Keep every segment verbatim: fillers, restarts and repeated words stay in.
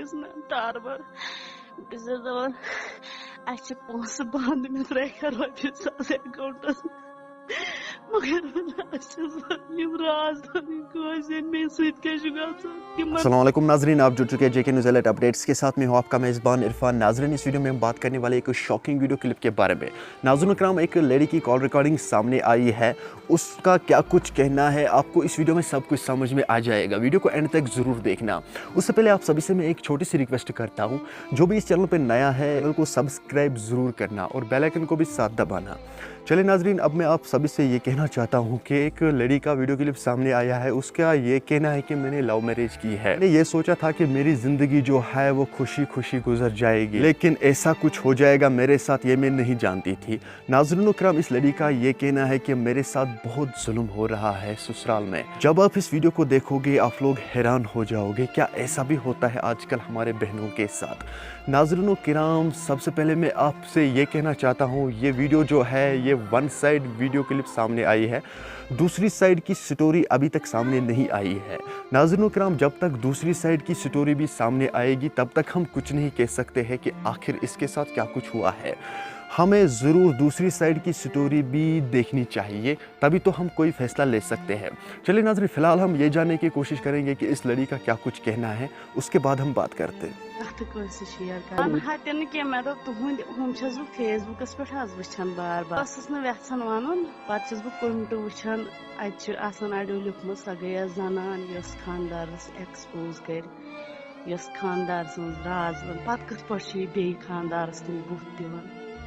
ٲسۍ نہٕ ٹاربر۔ بہٕ چھَس دَپان، اَسہِ چھِ پونٛسہٕ بنٛد، مےٚ ترٛایہِ ہا رۄپیہِ ساس اٮ۪کاوُنٛٹَس۔ مگر وۄنۍ چھَس بہٕ یِم راز وَنٕنۍ کٲنٛسہِ، مےٚ سۭتۍ کیٛاہ چھُ گژھان؟ تِمَن السلام علیکم ناظرین، آپ جڑ چکے ہیں جے کے نیوز الرٹ اپڈیٹس کے ساتھ۔ میں ہوں آپ کا میزبان عرفان۔ ناظرین، اس ویڈیو میں ہم بات کرنے والے ایک شاکنگ ویڈیو کلپ کے بارے میں۔ ناظرین کرام، ایک لیڈی کی کال ریکارڈنگ سامنے آئی ہے، اس کا کیا کچھ کہنا ہے، آپ کو اس ویڈیو میں سب کچھ سمجھ میں آ جائے گا۔ ویڈیو کو اینڈ تک ضرور دیکھنا۔ اس سے پہلے آپ سبھی سے میں ایک چھوٹی سی ریکویسٹ کرتا ہوں، جو بھی اس چینل پہ نیا ہے، چینل کو سبسکرائب ضرور کرنا اور بیل آئیکن کو بھی ساتھ دبانا۔ چلے ناظرین، اب میں آپ سبھی سے یہ کہنا چاہتا ہوں کہ ایک لیڈی کا ویڈیو کلپ سامنے آیا ہے، اس کا یہ کہنا ہے کہ میں نے لو میرج کی ہے، میں نے یہ سوچا تھا کہ میری زندگی جو ہے وہ خوشی خوشی گزر جائے گی، لیکن ایسا کچھ ہو جائے گا میرے ساتھ، یہ میں نہیں جانتی تھی۔ ناظرین و کرام، اس لیڈی کا یہ کہنا ہے کہ میرے ساتھ بہت ظلم ہو رہا ہے سسرال میں۔ جب آپ اس ویڈیو کو دیکھو گے، آپ لوگ حیران ہو جاؤ گے، کیا ایسا بھی ہوتا ہے آج کل ہمارے بہنوں کے ساتھ؟ ناظرین و کرام، سب سے پہلے میں آپ سے یہ کہنا چاہتا ہوں، یہ ویڈیو جو ہے، یہ ون سائیڈ ویڈیو کلپ سامنے آئی ہے، دوسری سائیڈ کی سٹوری ابھی تک سامنے نہیں آئی ہے۔ ناظرین و کرام، جب تک دوسری سائیڈ کی سٹوری بھی سامنے آئے گی، تب تک ہم کچھ نہیں کہہ سکتے ہیں کہ آخر اس کے ساتھ کیا کچھ ہوا ہے۔ ہمیں ضرور دوسری سائیڈ کی سٹوری بھی دیکھنی چاہیے، تبھی تو ہم کوئی فیصلہ لے سکتے ہیں۔ چلیے ناظرین، فی الحال ہم یہ جاننے کی کوشش کریں گے کہ اس لڑی کا کیا کچھ کہنا ہے، اس کے بعد ہم بات کرتے ہیں۔ کتھ کٲنٛسہِ شیئر کران۔ ہا تہِ نہٕ کینٛہہ، مےٚ دوٚپ تُہُنٛد ہُم چھَس بہٕ فیس بُکَس پٮ۪ٹھ حظ وٕچھان بار بار۔ بہٕ ٲسٕس نہٕ یَژھان وَنُن، پَتہٕ چھَس بہٕ کوٚمنٹہٕ وٕچھان، اَتہِ چھِ آسان اَڑیو لیوٗکھمُت، سۄ گٔیَس زَنان یۄس خانٛدارَس ایکسپوز کَرِ، یۄس خانٛدار سٕنٛز راز وَنہِ، پَتہٕ کِتھ پٲٹھۍ چھِ یہِ بیٚیہِ خانٛدارَس کُن بُتھ دِوان؟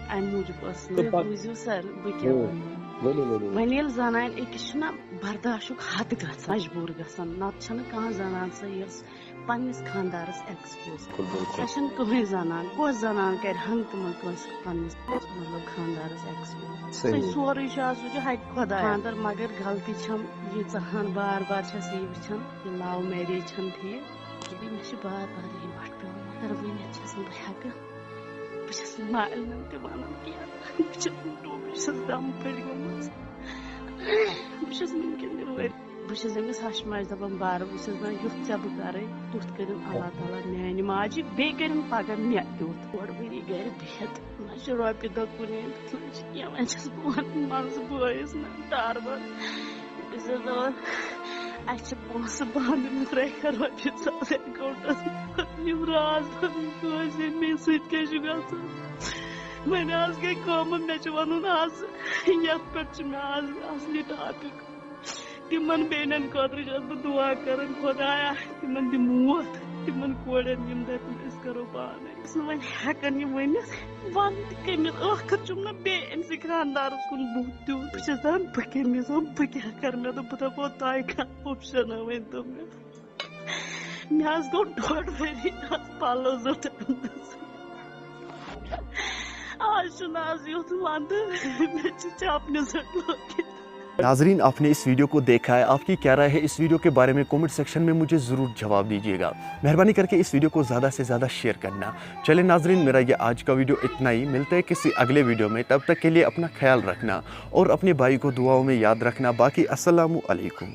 اَمہِ موٗجوٗب ٲسٕس تہٕ بہٕ، پَتہٕ بوٗزِو سَر، بہٕ کیٛاہ ہُم۔ وَنہٕ۔ ؤنِو، ؤنِو۔ وۄنۍ ییٚلہِ زَنانہِ أکِس چھُنہ برداشُک حد گژھان، مجبوٗر گژھان، نَتہٕ چھَنہٕ کانٛہہ زَنان سۄ یۄس پننِس خانٛدارس ایکسپوز۔ بِلکُل، بِلکُل۔ سۄ چھَنہٕ کٕہٕنۍ زنان۔ کۄس زنان کرِ ہنٛگہٕ تہٕ منٛگہٕ کٲنٛسہِ پننِس، مطلب، خانٛدارس ایکسپوز؟ صحیح۔ سُہ سورُے چھُ آسان، سُہ چھُ حقہِ خۄدایَس۔ خانٛدر، مگر غلطی چھَم ییٖژاہ ہن، بار بار چھَس یی وٕچھان، یہِ لو میریج چھَنہٕ ٹھیٖک۔ بیٚیہِ مےٚ چھِ بار بار یہِ وَٹھ پٮ۪وان، مگر وٕنہِ چھَس نہٕ بہٕ ہٮ۪کان۔ بہٕ چھَس نہٕ مالِنٮ۪ن تہِ وَنان کینٛہہ۔ بہٕ چھَس نہٕ ٹوٹلی، بہٕ چھَس دم پھٔٹۍ گٔمٕژ۔ بہٕ چھَس وٕنکٮ۪ن تہِ ؤرۍ بہٕ چھَس أمِس ہَش ماجہِ دَپان، بارٕ بہٕ چھَس دَپان، یُتھ ژےٚ بہٕ کَرَے، تیُتھ کٔرِن اللہ تعالیٰ میٛانہِ ماجہِ، بیٚیہِ کٔرِن پَگاہ مےٚ تیُتھ۔ ڈۄڈ ؤری گَرِ بِہِتھ، نہ چھِ رۄپیہِ دَہ کُنی، نہ چھِ کینٛہہ۔ وۄنۍ چھَس بہٕ وَنان، منٛزٕ بٲیِس نہ ٹاربَر، بہٕ چھَس دَپان، اَسہِ چھِ پونٛسہٕ بنٛد، مےٚ ترٛایہِ ہا رۄپیہِ ساس اٮ۪کاوُنٛٹَس منٛز، یِم راز دَپٕنۍ کٲنٛسہِ، مےٚ سۭتۍ کیٛاہ چھُ گژھان؟ وۄنۍ آز گٔے کٲم، مےٚ چھُ وَنُن آز، یَتھ پٮ۪ٹھ چھُ مےٚ آز اَصلی ٹاپِک۔ تِمن بیٚنٮ۪ن خٲطرٕ چھَس بہٕ دُعا کران، خۄدایا، تِمن دِ موت، تِمن کورٮ۪ن یِم دَپن أسۍ کرو پانے۔ بہٕ چھَس نہٕ وۄنۍ ہٮ۪کان یہِ ؤنِتھ، وَنہٕ تہِ کٔمِس؟ ٲخٕر چھُم نہ بیٚیہِ أمۍ سٕے خاندارَس کُن بُتھ دیُن۔ بہٕ چھَس دَپان، بہٕ کٔمِس وَنہٕ، بہٕ کیٛاہ کَرٕ؟ مےٚ دوٚپ، بہٕ دَپو تۄہہِ کانٛہہ آپشَنا، ؤنۍ تو مےٚ۔ مےٚ حظ گوٚو ڈۄڈ ؤری اَتھ پَلو زٕ ٹَنَس۔ آز چھُنہٕ آز یُتھ وَندٕ، مےٚ چھِ چَپنہِ زٕ لٲگِتھ۔ ناظرین، آپ نے اس ویڈیو کو دیکھا ہے، آپ کی کیا رائے ہے اس ویڈیو کے بارے میں؟ کمنٹ سیکشن میں مجھے ضرور جواب دیجیے گا۔ مہربانی کر کے اس ویڈیو کو زیادہ سے زیادہ شیئر کرنا۔ چلے ناظرین، میرا یہ آج کا ویڈیو اتنا ہی، ملتے ہیں کسی اگلے ویڈیو میں، تب تک کے لیے اپنا خیال رکھنا اور اپنے بھائی کو دعاؤں میں یاد رکھنا۔ باقی السلام علیکم۔